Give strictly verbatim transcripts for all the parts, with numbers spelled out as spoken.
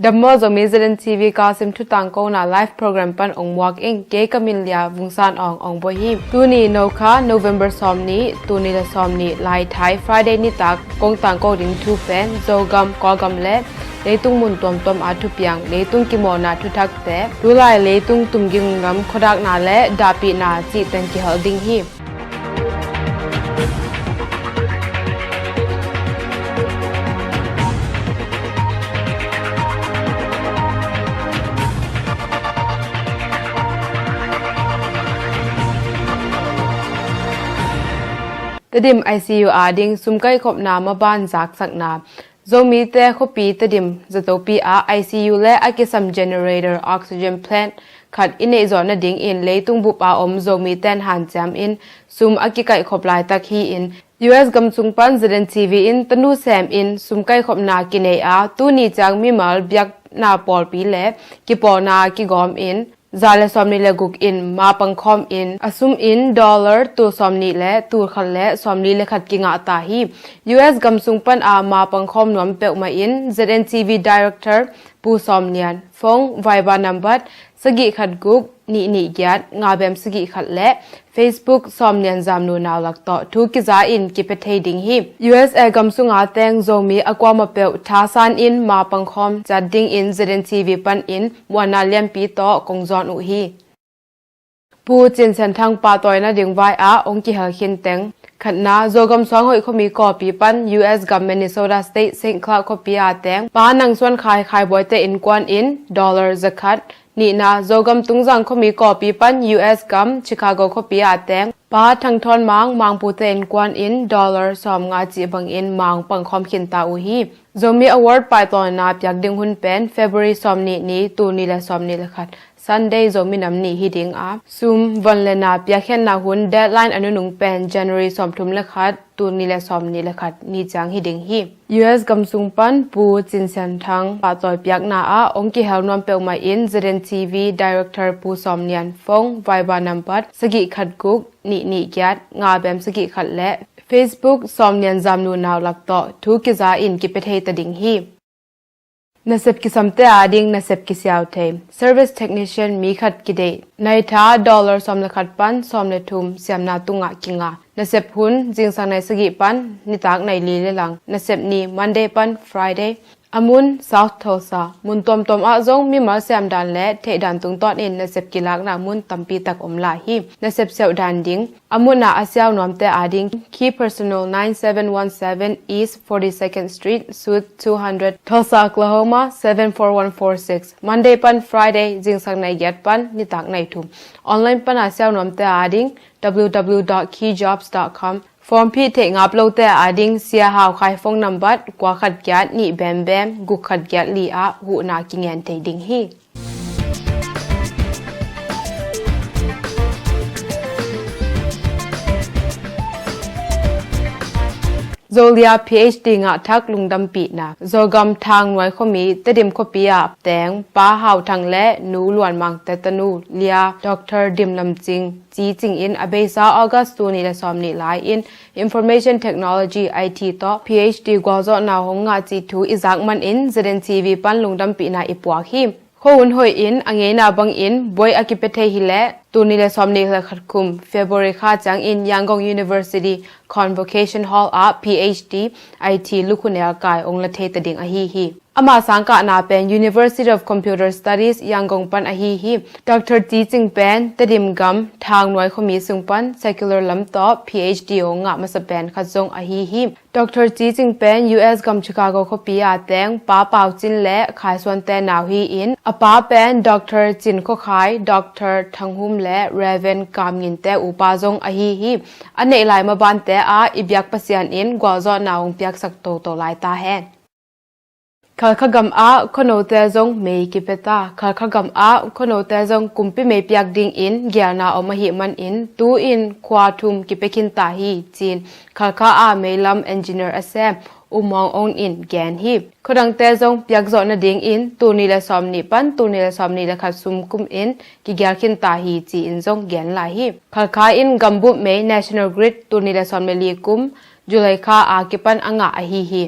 Dammaw Zomi Z N T V Kasim thu tangkona live program pan ong muak ing. Kei ka min Lia Vungsan Awng ong buai hi. Tuni Nokha November sawmnih, tul nih le sawmnih, Laithai Friday nitak kong tangko ding thu pen Zogam, Kawlgam le leitung mun tuamtuam a thupiang leitung kimawlna thuthakte, tulai leitung tumging ngam khuadakna le dahpihna cih teng kihel ding hi. Tedim I C U ading sum kaikhopna maban zaksakna. Zomite khuapi Tedim Zatopi ah I C U le a kisam generator oxygen plant khat i neih zawh nadingin leitung bup a om Zomite'n hanciam in sum a kikaihkhop laitak hi-in, U S gam sung pan Z N T V in tanu sem in sum kaikhopna kinei a, tuni ciang mimal biakna pawlpi le kipawlna kigawm in za le sawmnih le guk in ma pangkhawm in a sum in dollar tul sawmnih le tul khat le sawmli le khat kingah ta hi. U S gam sung pan a ma pangkhawm nuam peuhmah in Z N T V Director Pu Sawm Nian, phone, Viber number sagih khat guk nih nih giat nga bem sagih khat le Facebook Sawm Nian Zamnu Naulak tawh thu kiza in kipia thei ding hi. U S A gam sunga teng Zomi a kuamah peuh thasan in ma pangkhawm ciat dingin Z N T V panin muanna lianpi tawh kong zawn uh hi. Pu Cin Sian Thang pahtawi nading vai ah ong kihel khin teng. Khatna, Zogam Suanghoih khuami kawpi pan U S gam Minnesota State Saint Cloud khuapi a teng Pa Nang Suan Khai Khai Buaite innkuan in dollar za khat. Nihna, Zogam Tungzang khuami kawpi pan U S gam Chicago khuapi a teng Pa Thang Thawn Mang Mangpute innkuan in dollar sawmnga cih bangin ma ong pangkhawm khin ta uh hi. Zomi Award pahtawina piak ding hun pen February sawmnih ni, tul nih le sawmnih le khat, Sunday Zomi Nam Ni hi ding a, sum von le na piakkhiatna hun deadline a nunung pen January sawmthum le khat, tul nih le sawmnih le khat ni ciang hi ding hi. U S gam sung pan Pu Cin Sian Thang pahtawi piakna ah ong kihel nuam peuhmah in Z N T V Director Pu Sawm Nian, phone, Viber number sagih khat guk nih nih giat nga bem sagih khat le Facebook Sawm Nian Zamnu Naulak tawh thu kiza in kipia thei ta ding hi. Nasep kisamte ading nasep kisiau thei. Service technician mi khat kideih. Nai tha dollar sawm le khat pan sawm le thum siamna tungah kinga. Nasep hun zingsang nai sagih pan nitak nai li le lang. Nasep ni Monday pan Friday. A mun South Tulsa. Mun tuamtuam ah zong mimal siamdan le theihdan tungtawnin nasep kilakna mun tampi tak om lai hi. Nasep siauhdan ding. A munah a siau nuamte ading, Key Personnel, nine seven one seven East forty-second Street, Suite two hundred, Tulsa, Oklahoma seven four one four six. Monday pan Friday, zingsang nai giat pan nitak nai thum. Online pana siau nuamte ading, W W W dot key jobs dot com. Form phih theih ngap lote ading, Sia Hau Khai phone number kua khat giat nih bem bem guk khat giat li ah huhna kingen thei ding hi. Zolia P H D ngah thak lungdampihna. Zogam Thangnuai khuami Tedim khuapi ah teng Pa Hau Thang le Nu Luan Mangte tanu Lia Doctor Dim Lam Cing Ci Cing in a beisa August tul nih le sawmnih lai in Information Technology, I T tawh P H D gualzawhna hong ngah cih thu i zak manin Z N T V pan lungdampihna i puak hi. Khuahun hoih in a ngeina bangin buai a kipia thei hileh tul nih le sawmnih le khat kum February kha ciangin Yangon University Convocation Hall ah P H D I T lukhunel kai ong la thei ta ding ahi hi. Ama sangkahna pen University of Computer Studies Yangon pan ahi hi. Doctor Ci Cing pen Tedim gam Thangnuai khuami sung pan secular lam tawh P H D ong ngah masa pen khat zong ahi hi. Doctor Ci Cing pen U S gam Chicago khuapi ah teng Pa Pau Cin le Khai Suante nau hi-in a pa pen Doctor Cin Khua Khai, Doctor Thang Hum le Reverend Kam Nginte upa zong ahi hi. A neih lai mabante ah i biak Pasian in gualzawhna ong piaksak toto lai ta hen. Khalkha gam ah khuanote zong mei kipia ta. Khalkha gam ah khuanote zong kumpi mei piak dingin gialna om ahih manin tu-in khua thum kipia khin ta hi, ci-in Khalkha ah meilam engineer a sem U Muang Ong in gen hi. Khuadangte zong piakzawh nadingin tul nih le sawmnih pan tul nih le sawmnih le khat sum kumin kigial khin ta hi, ci-in zong gen lai hi. Khalkha in gambup mei National Grid tul nih le sawmnih le li kum July kha a kipan a ngah ahi hi.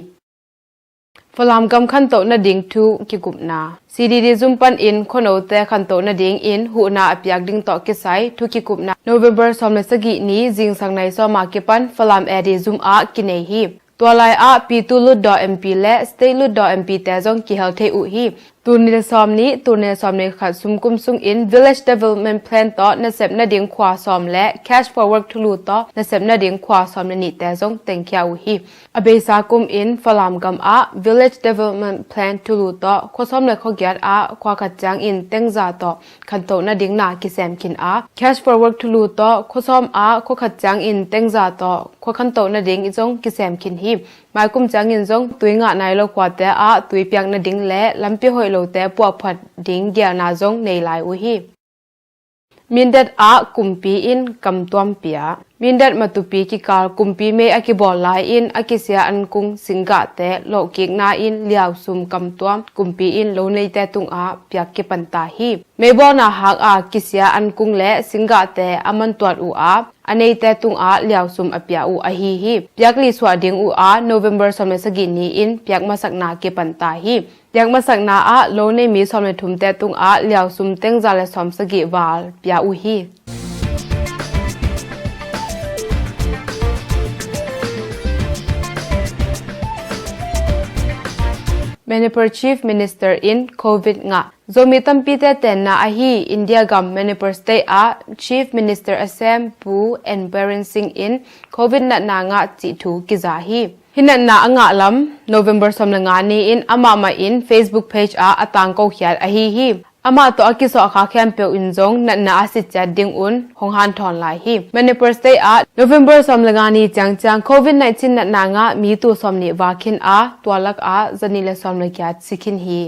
Falam gam khantoh nading thu kikupna. C D D zum panin khuanote khantoh nadingin huhna a piak ding tawh kisai thu kikupna November sawm le sagih ni zingsang nai sawm a kipan Falam A D zum ah kinei hi. Tua lai ah Pitu Lutdaw M P le State Lutdaw M P te zong kihel thei uh hi. Tul nih le sawm nih, tul nih le sawm le khat sum kum sungin Village Development Plan tawh nasep nading khua sawm le Cash for Work thulu tawh nasep nading khua sawm le nihte zong tengkhia uh hi. A beisa kumin Falam gam ah Village Development Plan thulu tawh khua sawm le khua giat ah khua khat ciangin tengza tawh khantoh nading na kisem khin a, Cash for Work thulu tawh khua sawm ah khua khat ciangin tengza tawh khua khantoh nading zong kisem khin hi. Maikum ciangin zong tui ngah nai lo khuate ah tui piak nading le lampi hoih lote puahphat ding gelna zong nei lai uh hi. Mindat ah kumpi in kamtuam pia. Mindat Matupi kikal kumpi mei a kibawl lai-in a kisia ankung singgahte lohkikna in liausum kamtuam kumpi in lo neite tungah piak kipanta hi. Meibawlna hak a kisia ankung le singgahte a mantuat uh a, a neite tungah liausum a pia uh ahi hi. Piak li suah ding uh a, November sawm le sagih ni-in piak masakna kipanta hi. Piak masakna ah lo nei mi sawm le thumte tungah liausum tengza le sawm sagih val pia uh hi. Manipur Chief Minister in Covid ngah. Zomi tampite tenna ahi India gam Manipur State ah Chief Minister a sem Pu N Biren Singh in Covid natna ngah cih thu kiza hi. Hih natna a ngah lam November sawm le nga ni-in amah mah in Facebook page ah a tangko khiat ahi hi. Amah tawh a kisawhkha khempeuh in zong natna a sit ciat ding un hong hanthawn lai hi. Manipur State ah November sawm le nga ni ciangciang Covid nineteen natna ngah mi tul sawm nih val khin a, tua lak ah zanih le sawm le giat si khin hi.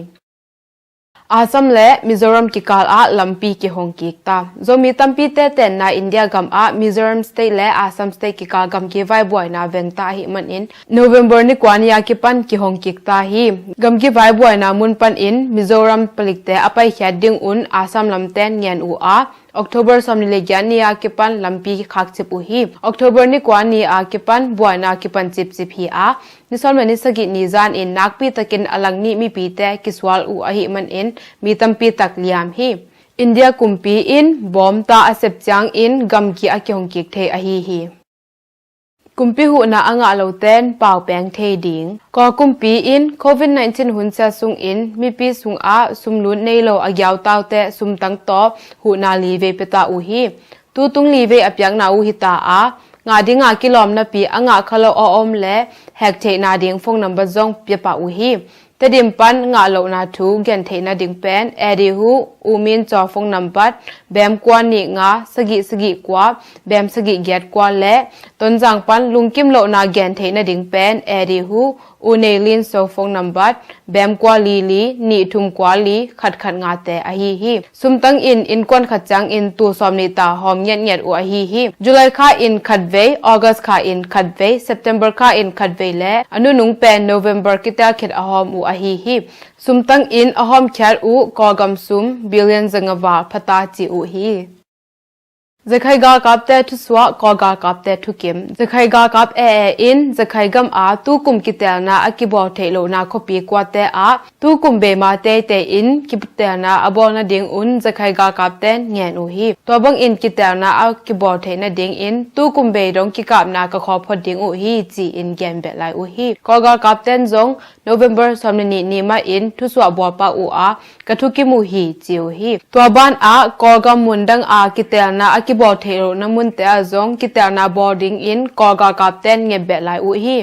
Assam le Mizoram kikal ah lampi kihong kik ta. Zomi tampite tenna India gam ah Mizoram State le Assam State kikal gamgi vaibuaina veng ta ahih manin November ni kua ni a kipan kihong kik ta hi. Gamgi vaibuaina mun panin Mizoram palikte a paikhiat ding un Assam lamten ngen uh a, October sawm nih le giat ni a kipan lampi khakcip uh hi. October ni kua ni a kipan buaina kipan cipcip hi a, ni sawm le ni sagih ni zan in nakpi takin a lak nih mipite kisual uh ahih manin mi tampi tak liam hi. India kumpi in bawm ta a sep ciangin gamgi a kihong kik thei ahi hi. Kumpi huhna a ngah loten pau peng thei ding. Kawl kumpi in Covid nineteen hunsia sungin mipi sungah sumlut nei lo a giautaute sumtang tawh huhna li vei pia ta uh hi. Tutung li vei a piakna uh hi ta a, ngah dinga kilawm napi a ngah kha lo a om le hek theihna ding phone number zong pia pah uh hi. Tedim pan ngah lohna thu gen theih nading pen Eddie Hu, U Min Caw phone number bem kua nih nga sagih sagih kua bem sagih giat kua le Tonzang pan lungkim lohna gen theih nading pen Eddie Hu, U Nei Lin So phone number bem kua li li nih thum kua li khat khat ngate ahi hi. Sumtang in innkuan khat ciangin tul sawm nih ta hawm ngiatngiat uh ahi hi. July kha in khat vei, August kha in khat vei, September kha in khat vei le a nunung pen November kitel khit a hawm uh ahi hi. Sumtang in a hawmkhiat uh Kawlgam sum billion zanga val pha ta ci uh hi. Zakhai galkapte thusuah, Kawl galkapte thukim. Zakhai galkap A A in Zakhai gam a tukum kitelna a kibawl theih lohna khuapi kuate ah tukum beima teitei in kitelna a bawl nading un Zakhai galkapten ngen uh hi. Tua bangin kitelna a kibawl theih nadingin tukum bei dong kikapna ka khawl phot ding uh hi ci-in gen beh lai uh hi. Kawl galkapten zong November sawm le nih ni mah in thusuah bawl pah uh a, ka thukim uh hi ci uh hi. Tua ban ah Kawlgam mundang a kitelna a kibawl theih lohna munte ah zong kitelna bawl dingin Kawl galkapten ngen beh lai uh hi.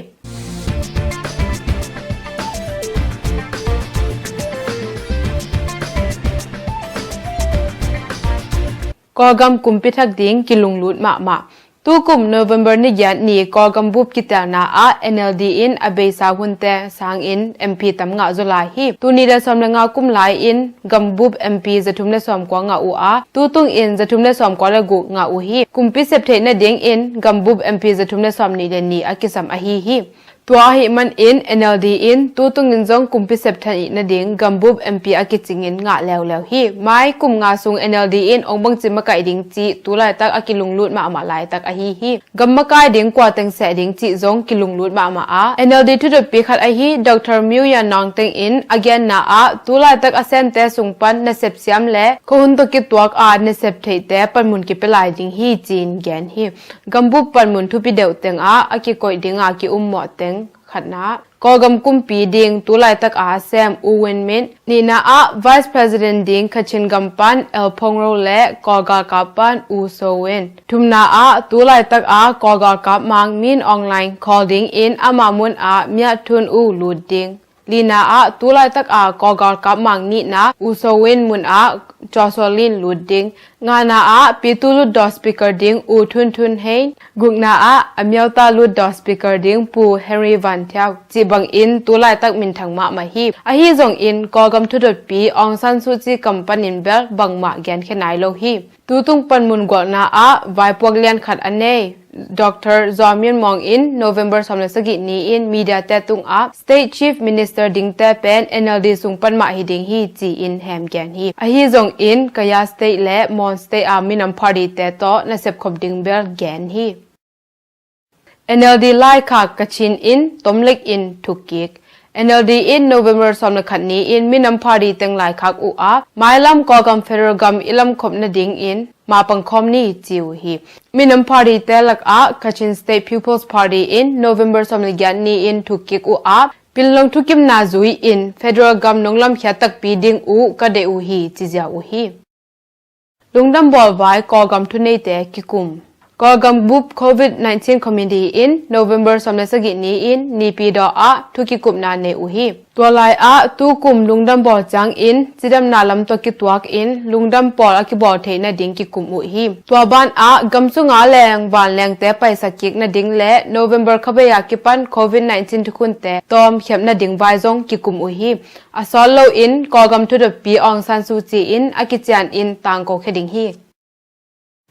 Kawlgam kumpi thak ding kilunglut mahmah. Tukum November ni giat ni Kawlgam bup kitelna ah N L D in a beisa hunte sangin M P tam ngah zaw lai hi. Tul nih le sawm le nga kum lai-in gambup M P zathum le sawmkua ngah uh a, tutung in zathum le sawmkua le guk ngah uh hi. Kumpi sep theih nadingin gambup M P zathum le sawmnih le nih a kisam ahi hi. Tua ahih manin N L D in tu tungin zong kumpi sep theih nading gambup M P a kicingin ngah leuleu hi. Mai kum nga sung N L D in ong bangci makaih ding cih tu laitak a kilunglut mahmah laitak ahi hi. Gam makai ding kua teng seh ding cih zong kilunglut mahmah a, N L D thudotpi khat ahi Doctor Miu Yan Nong teng in a genna ah tu laitak a semte sung pan nasep siam le khuahun tawh kituak a nasep theihte panmun kipia lai ding hi ci-in gen hi. Gambup panmun thupi deuh teng ah a kikoih ding a kiummawh teng khatna ah Kawlgam kumpi ding tu laitak a sem U Win Myint, nihna ah Vice President ding Kachin gam pan L Phong Rou le Kawl galkap pan U So Win, thumna ah tu laitak a Kawl galkap Mang Min Aung Hlaing khawl dingin ama mun ah Myat Htun U lut ding, lina ah tu laitak a Kawl galkap Mang nihna U So Win mun ah Kyaw Soe Lin lut ding, ngana ah Pyithu Hluttaw Speaker ding U Htuan Htun Hrein, gukna ah Myo Tha Hluttaw Speaker ding Pu Henry Van Thiow cih bangin tu laitak minthang mahmah hi. Ahi zongin Kawlgam thudotpi Aung San Suu Kyi kam panin bel bangmah genkhia nai lo hi. Tutung panmun gualhna ah vaipuak lian khat a nei Doctor Zaw Myint Maung in November sawm le sagih ni-in media te tungah State Chief Minister dingte pen N L D sung pan mah hi ding hi ci-in hem gen hi. Ahi zongin Kayah State le Mon State a minam party te tawh nasep khop ding bel gen hi. N L D laikhak Kachin in tomlek in thukkik. N L D in November sawm le khat ni-in minam party teng laikhak uh a, mailam Kawlgam federal gam i lamkhop nadingin mapang khawm ni ci uh hi. Minam party te lakah Kachin State People's Party in November sawm le giat ni-in thukkik uh a, Pinlong thukimna zui-in federal gam nong lamkhiat takpi ding uh ka deih uh hi ci ziau uh hi. Lungdam bawl vai Kawlgam thuneite kikum. Kawlgam bup Covid nineteen Committee in November sawm le sagih ni-in Naypyidaw ah thu kikupna nei uh hi. Tua lai ah tukum lungdam bawl ciangin cidamna lam tawh kituak in lungdam pawl a kibawl theih nading kikum uh hi. Tua ban ah gam sunga leng vanlengte paisak kik nading le November khabei a kipan Covid nineteen thukhunte tawm khiap nading vai zong kikum uh hi. A sawt loin Kawlgam thudotpi Aung San Suu Kyi in a kician in tangko khia ding hi.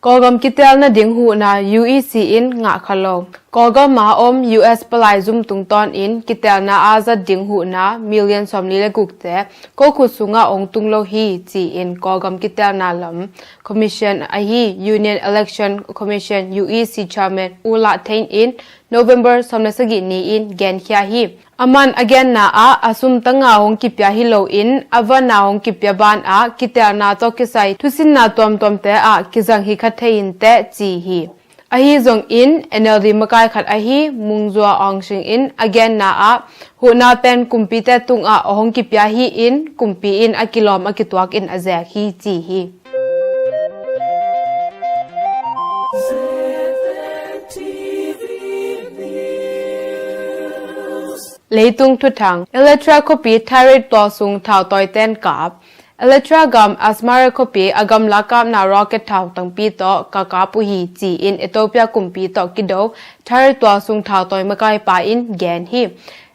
Kawlgam kitelna ding huhna U E C in ngah kha lo. Kawlgam a om U S palai zum tungtawnin kitelna a zat ding huhna million sawmli le gukte ko khut sungah ong tung lo hi ci-in Kawlgam kitelna lam commission ahi Union Election Commission U E C chairman U Lah Thein in November sawm le sagih ni-in genkhia hi. Aman a genna ah a sum tanga hong kipia hi loin a vana hong kipia ban ah kitelna tawh kisai thusinna tuamtuamte ah kizang hi kha thei inteh ci hi. Ahi zongin N L D makai khat ahi Mungzua Aung Hlaing in a genna ah huhna pen kumpite tungah a hong kipia hi-in kumpi in a kilawm a kituak in a zek hi ci hi. Leitung thuthang. Eritrea khuapi Tigray tualsung thautawiten kap. Eritrea gam Asmara khuapi a gamla kapna rocket thau tangpi tawh ka kap uh hi ci-in Ethiopia kumpi tawh kido Tigray tualsung thautawi makaipa in gen hi.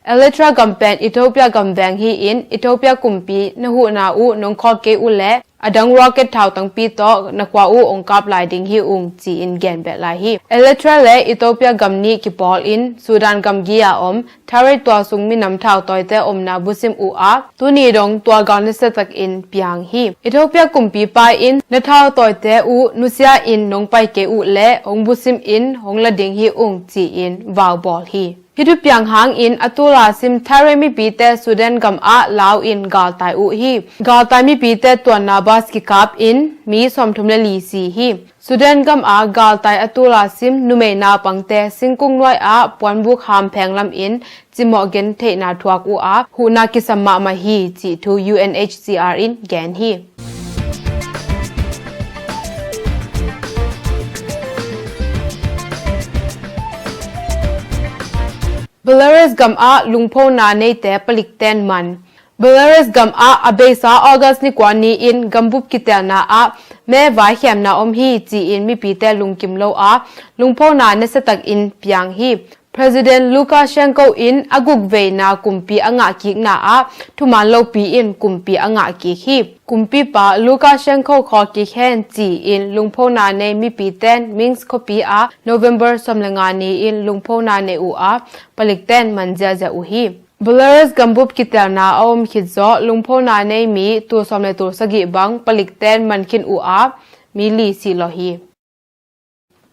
Eritrea gam pen Ethiopia gam veng hi-in Ethiopia kumpi na huhna uh nong khawl kei uh leh a dang rocket thau tangpi tawh na khua uh ong kap lai ding hi ung ci-in gen beh lai hi. Eritrea le Ethiopia gam nih kipawl in Sudan gamgi a om Tigray tualsung minam thautawite omna busim uh ah tuni dong tua gal nasiatakin piang hi. Ethiopia kumpipa in na thautawite uh nusia in nong pai kei uh leh hong busim in hong la ding hi ung ci-in vau bawl hi. Hih thupiang hangin a tula sim Tigray mipite Sudan gam ah lau in galtai uh hi. Galtai mipite tuanna bas kikap in mi sawmthum le li si hi. Sudan gam ah galtai a tula sim numei naupangte singkung nuai ah puanbuk ham pheng lam in cimawh gentheihna thuak uh a huhna kisam mahmah hi cih thu U N H C R in gen hi. Belarus gam ah lungphona neite palikten man. Belarus gam ah a beisa August ni kua ni-in gambup kitelna ah me vaikhemna om hi ci-in mipite lungkim lo a lungphona nasiatakin piang hi. President Lukashenko in a gukveina kumpi a ngahkikna ah thuman lopi in kumpi a ngahkik hi. Kumpipa Lukashenko khawlkik hen ci-in lungphona nei mipiten Minsk khuapi ah November sawm le nga ni-in lungphona nei uh a, palikten man ziazia uh hi. Belarus gambup kitelna a om khit zawh lungphona nei mi tul sawm le tul sagih bang palikten man khin uh a, mi li si lawh hi.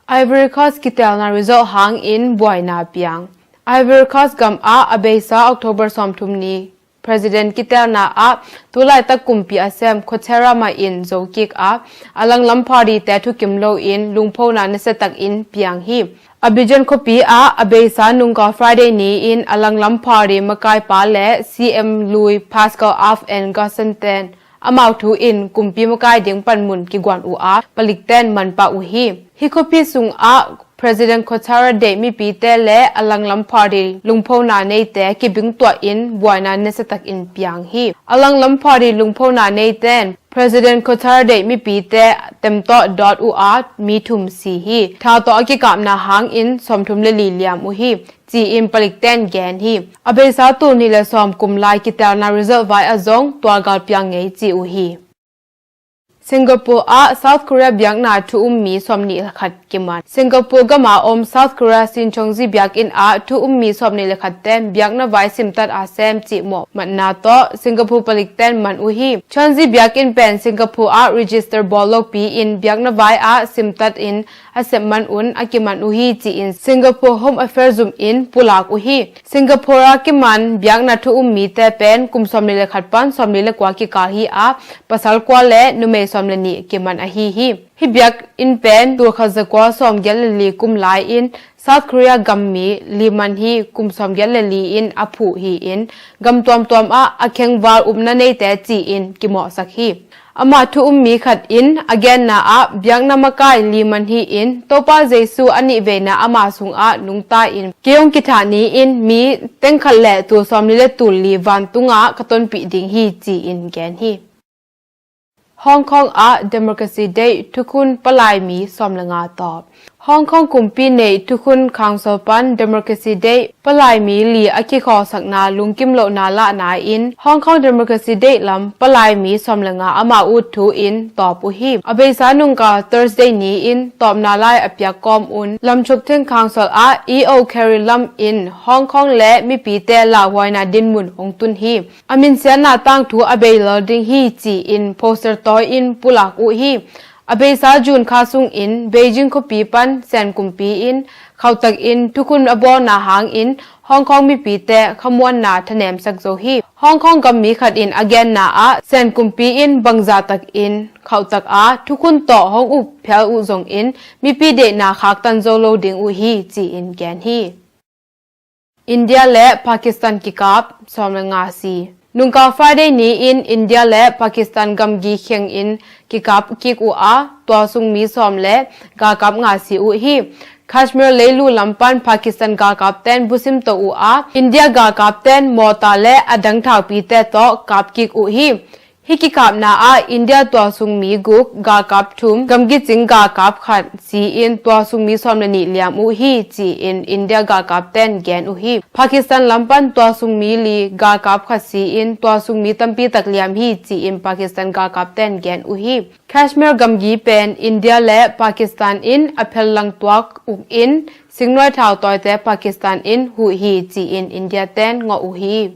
Ivory Coast kitelna result hangin buaina piang. Ivory Coast gam ah a beisa October sawmthum ni President kitelna ah tulaitak kumpi a sem Ouattara mah in zokik a, a langlam party te thukim loin lungphona nasiatakin piang hi. Abidjan khuapi ah a beisa nungkal Friday ni-in a langlam party makaipa le C M lui Pascal Affe N'Gassan ten amau thu in kumpi makai ding panmun kiguan uh a, palikten manpah uh hi. Hih khuapi sungah President Ouattara deih mipite le a langlam party lungphona neite kibingtuah in buaina nasiatakin piang hi. A langlam party lungphona neiten President Ouattara deih mipite temtawh dawt uh a, mi thum si hi. Thau tawh a kikapna hangin sawmthum le li liam uh hi, ci-in palikten gen hi. A beisa tul nih le sawm kum lai kitelna result vai ah zong tualgal piang ngei ci uh hi. Singapore ah South Korea biakna thu um mi sawmnih le khat kiman. Singapore gama om South Korea Sinchongzi biakinn ah thu um mi sawmnih le khat ten biakna vai simtat a sem cih mawh matna tawh Singapore palikten man uh hi. Chonzi biakinn pen Singapore ah register bawl lopi in biakna vai ah simtat in a sep man un a kiman uh hi, ci-in Singapore Home Affairs zum in pulak uh hi. Singapore a kiman biakna thu um mite pen kum sawmli le khat pan sawmli le kua kikal hi a, pasal kua le numei sawm le nih kiman ahi hi. Hih biakinn pen tul khat za kua sawmgiat le li kum lai-in South Korea gam mi li man hi, kum sawmgiat le li in a phuh hi-in gam tuamtuam ah a khengval upna neite ci-in kimawhsak hi. Amah thu um mi khat in a genna ah biakna makai li man hi-in Topa Jesu a nihveina ama sungah nungta in kei hong kithah ni-in mi teng khat le tul sawmli le tul li vantungah ka tonpih ding hi ci-in gen hi. Hong Kong ah Democracy Day thukhun palai mi sawm le nga tawp. Hong Kong kumpi neih thukhun council pan Democracy Day palai mi li a kikhawlsakna lungkim lohna lahna in Hong Kong Democracy Day lam palai mi sawm le nga amah ut thu in tawp uh hi. A beisa nungkal Thursday ni-in tawpna lai a piak kawm un Lam Chuk Thing Council ah E O Carrie Lam in Hong Kong le mipite lauhuaina dinmun hong tun hi. A minsiatna tangthu a bei lel ding hi ci-in poster tawi-in pulak uh hi. A beisa June kha sungin Beijing khuapi pan Sen kumpi in khauhtakin thukhun a bawlna hangin Hong Kong mipite khamuanna thanemsak zo hi. Hong Kong gam mi khat in a genna ah Sen kumpi in bangzahtakin khauhtak a thukhun tawh hong uk phial uh zongin mipi deihna khaktan zo lo ding uh hi ci-in gen hi. India le Pakistan kikap sawm le nga si. Nungkal Friday ni-in India le Pakistan gamgi khengin kikap kik uh a, tua sung mi sawm le galkap nga si uh hi. Kashmir leilu lam pan Pakistan galkap ten busim to uh a, India galkap ten mortar le a dang thaupite tawh kap kik uh hi. Hih kikapna ah India tualsung mi guk, galkap thum, gamgi cing galkap khat si-in tualsung mi sawm le nih liam uh hi ci-in India galkap ten gen uh hi. Pakistan lam pan tualsung mi li, galkap khat si-in tualsung mi tampi tak liam hi ci-in Pakistan galkap ten gen uh hi. Kashmir gamgi pen India le Pakistan in a phel lang tuak uk in, singnuai thau tawite Pakistan in huh hi ci-in India ten ngawh uh hi.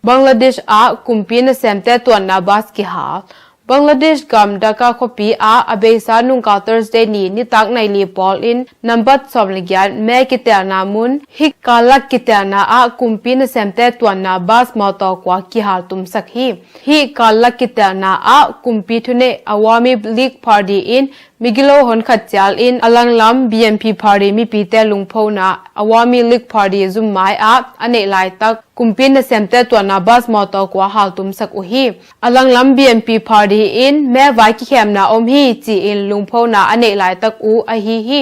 Bangladesh ah kumpi nasemte tuanna bus kihal. Bangladesh gam Dhaka khuapi ah a beisa nungkal Thursday ni nitak nai li pawl in nambat sawm le giat me kitelna mun hih Kalak kitelna ah kumpi nasemte tuanna bus mawtaw kua kihal tumsak hi. Hih Kalak kitelna ah kumpi thuneih Awami League Party in migilo hon khat cial in a langlam B N P Party mipite lungphona Awami League Party zummai ah a neih laitak kumpi nasemte tuanna bus mawtaw kua haltumsak uh hi. A langlam B N P Party in mevai kikhemna om hi ci-in lungphona a neih laitak uh ahi hi.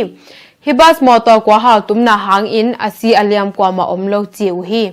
Hih bus mawtaw kua haltumna hangin a si a liam kuamah om lo ci uh hi.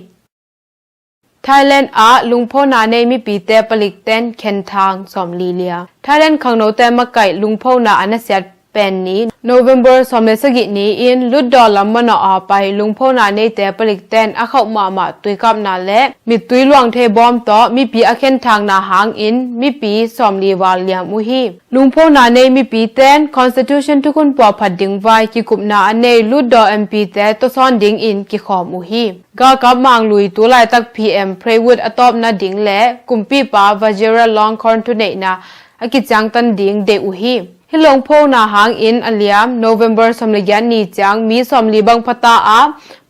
Thailand ah lungphona nei mipite palikten khenthang sawmli liam. Thailand khangnote makaih lungphona a nasiat pen ni November sawm le sagih ni-in Lutdaw lam manawh a pai lungphona neite palikten a khauh mahmah tuikapna le mittui luangthei bawm tawh mipi a khenthangna hangin mipi sawmli val liam uh hi. Lungphona nei mipiten Constitution thukhun puahphat ding vai kikupna a nei Lutdaw M P-te tawsawn dingin kikhawm uh hi. Galkap manglui tulaitak P M Praywood a tawpna ding le kumpipa Vajiralongkorn thuneihna a kiciangtan ding deih uh hi. Hih lungphona hangin a liam November sawm le giat ni ciang mi sawmli bang phata a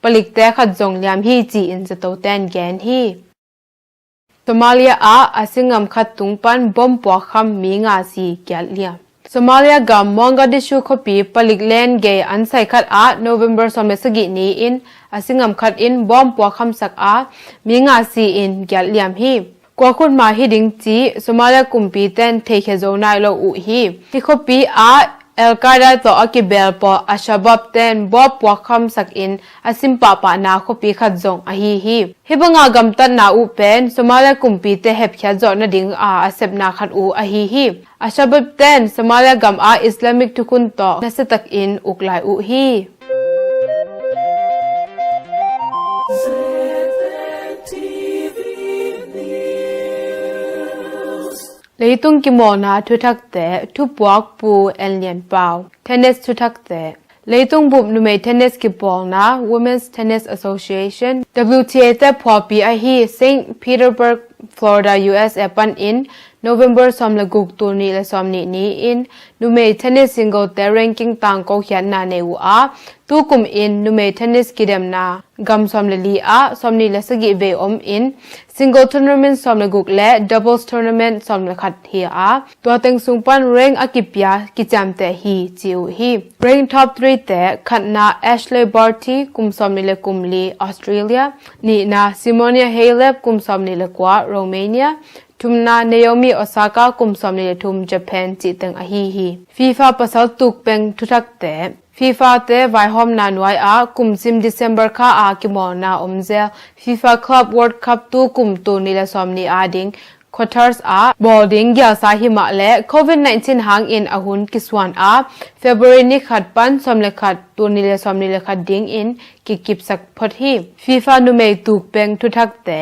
palikte khat zong liam hi ci-in zatoten gen hi. Somalia ah a singam khat tung pan bom puakkham mi nga si giat liam. Somalia gam Mogadishu khuapi palik len gei an sai khat ah November sawm le sagih ni-in a singam khat in bom puakkhamsak a mi nga si-in giat liam hi. Kua khut mah hi ding cih Somalia kumpiten theikhia zo nai lo uh hi. Hih khuapi ah Al-Qaeda tawh a kibel pawl Al-Shabaab ten bom puakkhamsak in a sim pahpahna khuapi khat zong ahi hi. Hih banga gamtatna uh pen Somalia kumpite hepkhiat zawh nading a a sepna khat uh ahi hi. Al-Shabaab ten Somalia gam ah Islamic thukhun tawh nasiatakin uk lai uh hi. Leitung kimawlna thuthakte, thupuak Pu En Lian Pau. Tennis thuthakte. Leitung bup numei tennis kipawlna Women's Tennis Association, W T A te phualpi ahi Saint Petersburg, Florida, U S A panin November sawm le guk, tul nih le sawmnih ni-in numei tennis single te ranking tangko khiatna nei uh a, tukum in numei tennis kidemna gam sawm le li ah sawmnih le sagih vei om in single tournament sawm le guk le doubles tournament sawm le khat hi a, tua teng sung pan rank a kipia kiciamteh hi ci uh hi. Rank top three te khatna Ashleigh Barty kum sawmnih le kum li Australia, nihna Simona Halep kum sawmnih le kua Romania, thumna Naomi Osaka kum sawmnih le thum Japan cih teng ahi hi. FIFA pasal tukpeng thuthakte. FIFA te vaihawmna nuai ah kumsim December kha a kimawlna om zel FIFA Club World Cup tukum tul nih le sawmnih a ding Qatar ah bawl ding gialsa himah le covid nineteen hangin a hun kisuan a February ni khat pan sawm le khat, tul nih le sawmnih le khat dingin kikipsak phot hi. FIFA numei tukpeng thuthakte.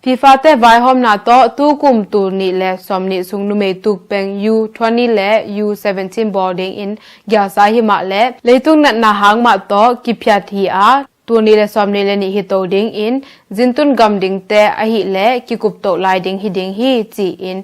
FIFA te vaihawmna tawh tukum tul nih le sawmnih sung numei tukpeng U twenty le U seventeen bawl dingin gialsa himah le leitung natna hang mah tawh kiphiat hi a, tul nih le sawmnih le nih hi to dingin zintun gam dingte ahih le kikup toh lai ding hi ding hi ci-in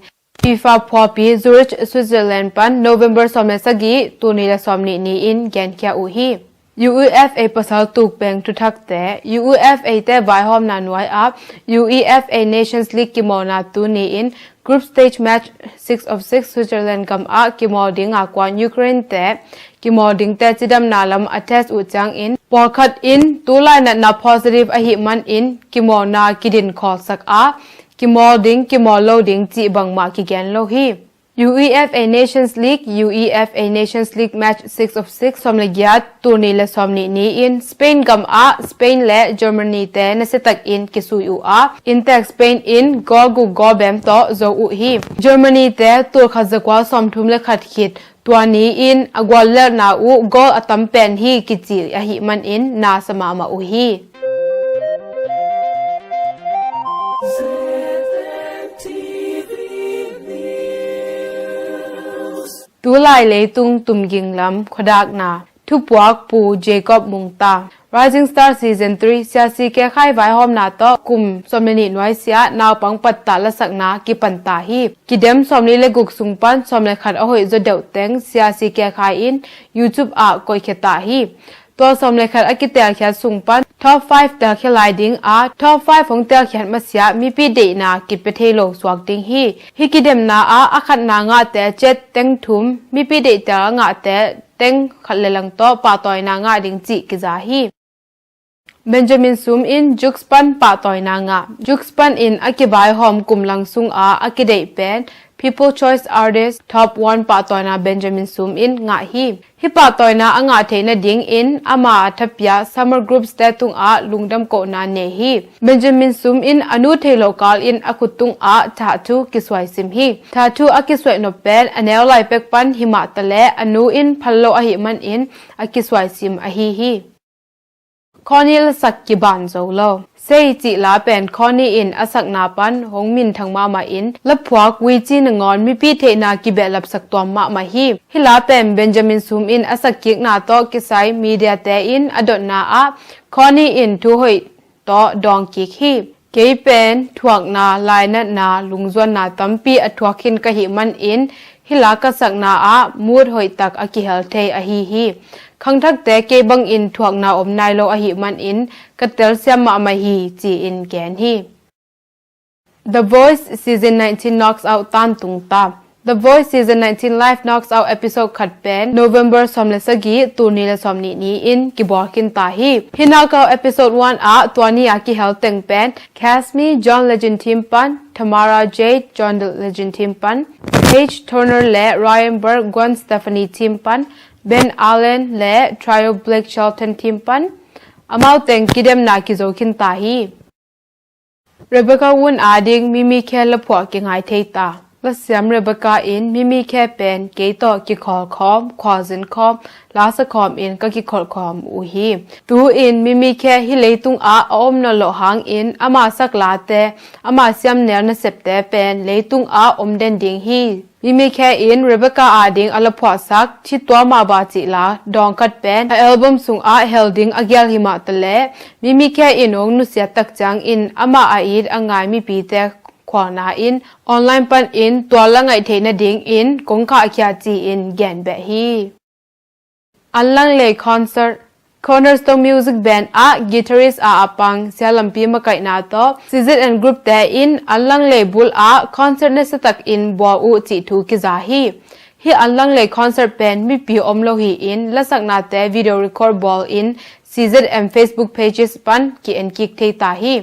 FIFA phualpi Zurich, Switzerland pan November sawm le sagih, tul nih le sawmnih ni-in genkhia uh hi. UEFA pasal tukpeng thuthakte. UEFA te vaihawmna nuai ah UEFA Nations League kimawlna tu ni-in group stage match six of six Switzerland gam ah kimawl ding a kuan Ukraine te kimawl dingte cidamna lam a test uh ciangin pawlkhat in tulai natna positive ahih manin kimawlna kidin khawlsak a, kimawl ding kimawl lo ding cih bangmah kigen lo hi. UEFA Nations League, UEFA Nations League match six of six, sawm le giat, tul nih le sawmnih ni-in Spain gam ah Spain le Germany te nasiatakin kisui uh a, inntek Spain in goal guk goal bem tawh zo uh hi. Germany te tul khat za kua sawmthum le khat khit tua ni-in a guallelhna uh goal a tam pen hi kici ahih manin nasa mahmah uh hi. Tulai leitung tumging lam khuadakna. Thupuak Pu Jacob Mungta. Rising Star Season three, Sia C K Khai vaihawmna tawh kum sawm le nih nuai sia naupang pattah lasakna kipanta hi. Kidem sawmli le guk sung pan sawm le khat a hoih zaw deuh teng Sia C K Khai in YouTube ah koihkhia ta hi. Tua sawm le khat a kiteelkhiat sung pan top five teelkhia lai ding a, top five hong teelkhiat masiah mipi deihna kipia thei lo suak ding hi. Hih kidemna ah a khatna ngahte chet teng thum, mipi deihtel a ngahte teng khat le lang tawh pahtawina ngah ding cih kiza hi. Benjamin Sum in Jukes pan pahtawina ngah. Jukes pan in a kivaihawm kum lang sungah a kideih pen People Choice Artist Top One pahtawina Benjamin Sum in ngah hi. Hih pahtawina a ngah theih nadingin ama a thapia Summer Groups te tungah lungdam kohna nei hi. Benjamin Sum in a nu thei loh kal in a khut tungah tattoo kisuai sim hi. Tattoo a kisuai nop pen a neu lai pek pan himah taleh a nu in phal lo ahih manin a kisuai sim ahi hi. Connie lasak kiban zo lo. Sei cih la pen Connie in a sakna pan hong minthang mahmah in, laphuak Witchy nangawn mipi theihna kibehlapsak tuam mahmah hi. Hih la pen Benjamin Sum in a sakkikna tawh kisai media te in a dotna ah Connie in thu hoih tawh dawng kik hi. Kei pen thuakna, lainatna, lungzuanna tampi a thuak khin ka hih manin hih la ka sakna ah mood hoih tak a kihel thei ahi hi. Khangthakte kei bangin thuakna om nai lo ahih manin ka telsiam mahmah hi, ci-in gen hi. The Voice Season nineteen Knocks Out tan tung ta. The Voice Season nineteen Live Knocks Out episode khat pen November sawm le sagih, tul nih le sawm nih ni-in kibawl khin ta hi. Hih Knockout episode one ah tua ni a kihel teng pen Casmir, John Legend team pan, Tamara Jade, John the Legend team pan, Paige Turner le Ryan Burke, Gwen Stefani team pan, Ben Allen le Trio Blake Shelton team pan amau teng kidemna kizo khin ta hi. Rebecca Woon ading Mimi Khee laphuah kingai thei ta. Lasiam Rebecca in Mimi Khee pen kei tawh kikhawl khawm, khualzin khawm, lasa khawm in ka kikholh khawm uh hi. Tu-in Mimi Khee hih leitung ah a om nawn loh hangin ama sak late, ama siam nel nasepte pen leitung ah om den ding hi. Mimi Khee in Rebecca ading a laphuahsak Thi Tua Mah Ba Cih La dawng khat pen a album sungah hel ding a gial himah taleh Mimi Khee in hong nusiat tak ciangin amah a it a ngai mipite khualna in online panin tua la ngaih theih nadingin kong khahkhia ci-in gen beh hi. Anlanglei Concert. Cornerstone Music Band ah guitarist a a pang Sia Lampi makaihna tawh C Z N Group te in Anlanglei bul ah concert nasiatakin bawl uh cih thu kiza hi. Hih Anlanglei concert pen mipi om lo hi-in lasaknate video record bawlin C Z N Facebook pages pan ki-en kik thei ta hi.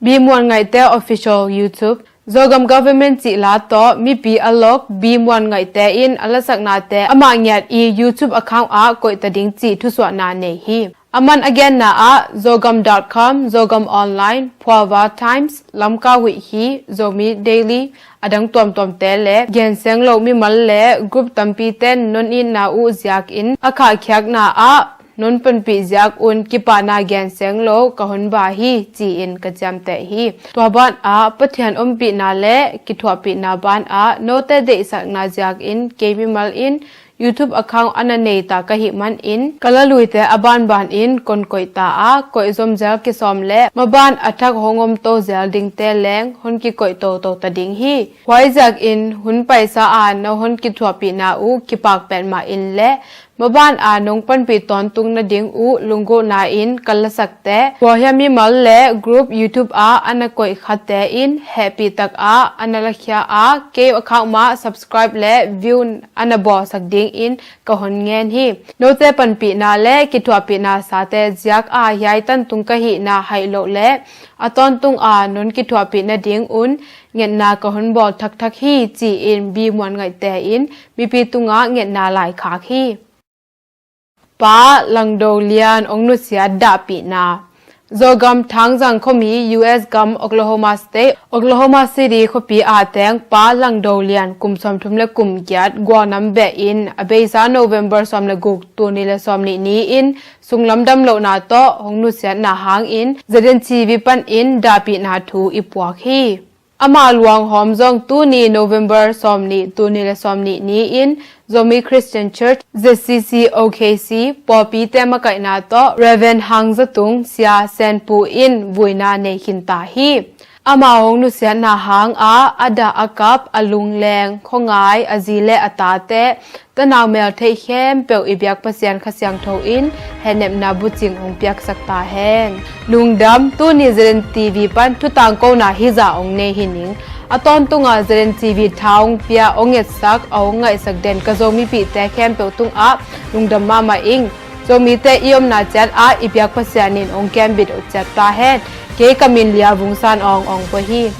Bi Muan Ngaihte Official YouTube. Zogam Government cih la tawh mipi a lok Bi Muan Ngaihte in a lasaknate amah ngiat i YouTube account ah koih ta ding cih thusuahna nei hi. Aman a genna ah zogam dot com, Zogam Online, Phuava Times, Lamka Huih Hi, Zomi Daily, a dang tuamtuamte le genseng lo mimal le group tampite non itna uh ziakin a khahkhiakna ah non panpih ziak un kipahna genseng lo ka hon ba hi, ci-in ka ciamteh hi. Tua banah Pathian ompihna le kithuahpihna banah note deihsakna ziakin kei mimal in YouTube account a na nei ta ka hih manin ka laluite a banbanin kon koih ta a, koih zomzel kisawm le maban a thak hong omto zel dingte leng hon kikoih toto ta ding hi. Huai ziakin hun paisa a na hon kithuahpihna uh kipak petmah in le maban a nong panpih tawntung nading uh lunggulhna in ka lasakte, tua hiam mimal le group YouTube ah a na koih khatte in hehpih tak ah a na lakhia a, kei account mah subscribe le view a na bawlsak dingin ka hon ngen hi. Note panpihna le kithuahpihna sate ziak a hiai tantung ka hihna haih loh le a tawntung a non kithuahpih nading un ngetna ka hon bawl thakthak hi, ci-in Bi Muan Ngaihte in mipi tungah ngetna laikhak hi. Pa Langdo Lian ong nusiat dahpihna. Zogam Thangzang khuami U S gam Oklahoma State, Oklahoma City khuapi a teng Pa Langdo Lian kum sawmthum le kum giat gualnam behin a beisa November sawm le guk, tul nih le sawmnih ni-in sunglam damlohna tawh hong nusiatna hangin Z N T V panin dahpihna thu i puak hi. Ama luanghawm zong tuni November sawmnih, tul nih le sawmnih ni-in Zomi Christian Church, Z C C O K C, pawlpite makaihna tawh Rev. Hang Za Tung, Sia Sen Pu in vuina nei khin ta hi. Ama hong nusiatna hang a a dah a kap, a lungleng, khuangai, a zi le a tate, tanau mel theih khempeuh i biak Pasian Kha Siangtho in hehnepna bucing hong piaksak ta hen. Lungdam, tuni Z N T V pan thutangkona hizah hong nei hi ning. A tawntunga Z N T V tha hong pia, hong etsak, a hong ngaihsak den ka Zomipihte khempeuh tungah lungdam mahmah ing. Zomite i omna ciat ah i biak Pasian in hong kembit uh ciat ta hen. Kei ka min Lia Vung San Aung Aung Pua hi.